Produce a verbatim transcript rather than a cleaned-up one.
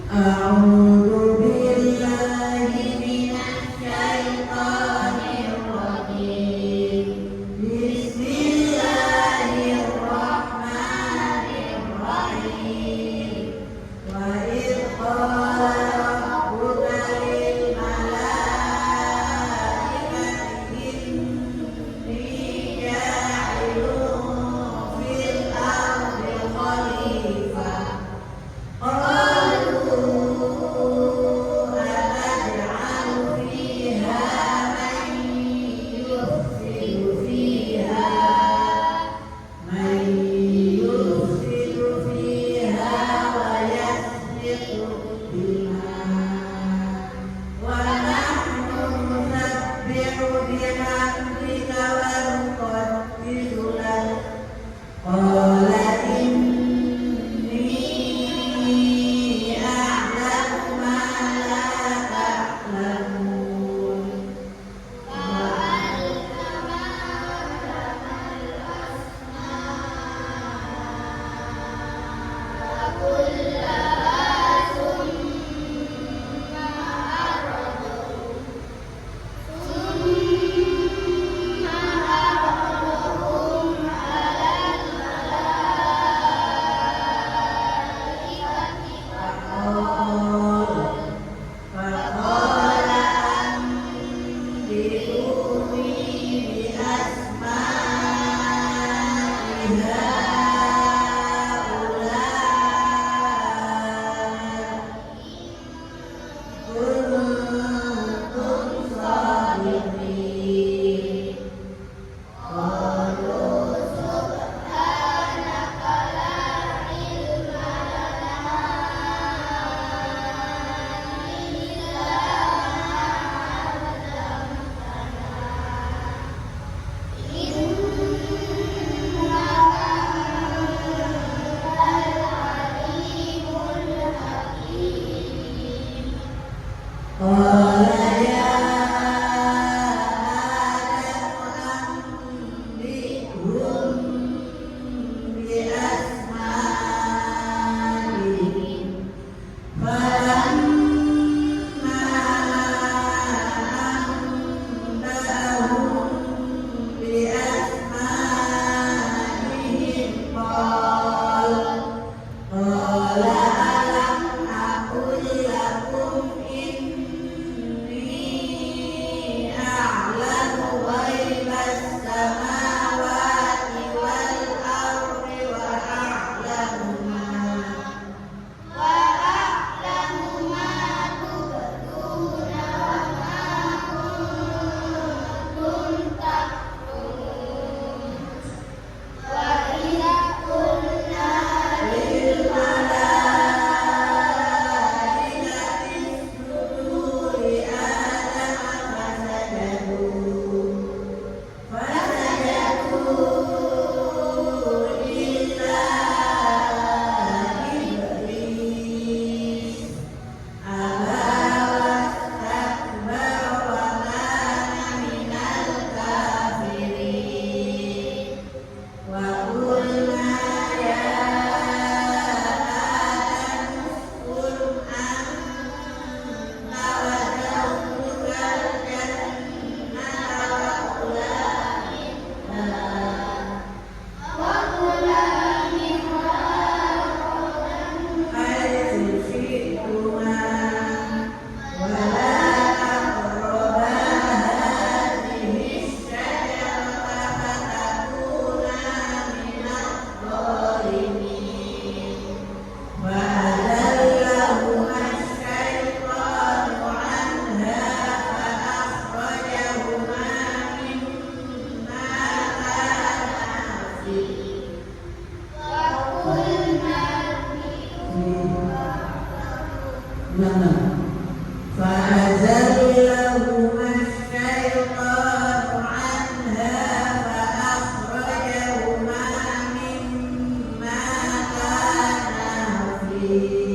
أعوذ بالله من الشيطان الرجيم. بسم الله الرحمن الرحيم. وإذ قال ربك للملائكة إني جاعل في الأرض خليفة. قالوا أتجعل فيها من يفسد فيها، من يفسد فيها ويسفك الدماء ونحن نسبح بحمدك ونقدس لك. قال إني أعلم ما لا تعلمون. فقال أنبئوني بأسماء هؤلاء إن كنتم صادقين. قالوا سبحانك لا علم لنا إلا ما علمتنا إنك أنت العليم الحكيم. قال يا آدم أنبئهم بأسمائهم فلما أنبأهم بأسمائهم قال قال ألم أقل لكم إني أعلم غيب السماوات والأرض وأعلم ما، وأعلم ما تبدون وما كنتم تكتمون. وإذ قلنا للملائكة اسجدوا لآدم فسجدوا، فسجدوا إلا إبليس أبى واستكبر وكان من الكافرين. وقلنا يا آدم اسكن أنت وزوجك الجنة وكلا منها، وكلا منها رغدا حيث شئتما ولا تقربا هذه الشجرة فتكونا من الظالمين. فأزلهما الشيطان عنها فأخرجهما مما كانا فيه. Enam, enam. فأزلهما الشيطان عنها فأخرجهما مما كانا فيه.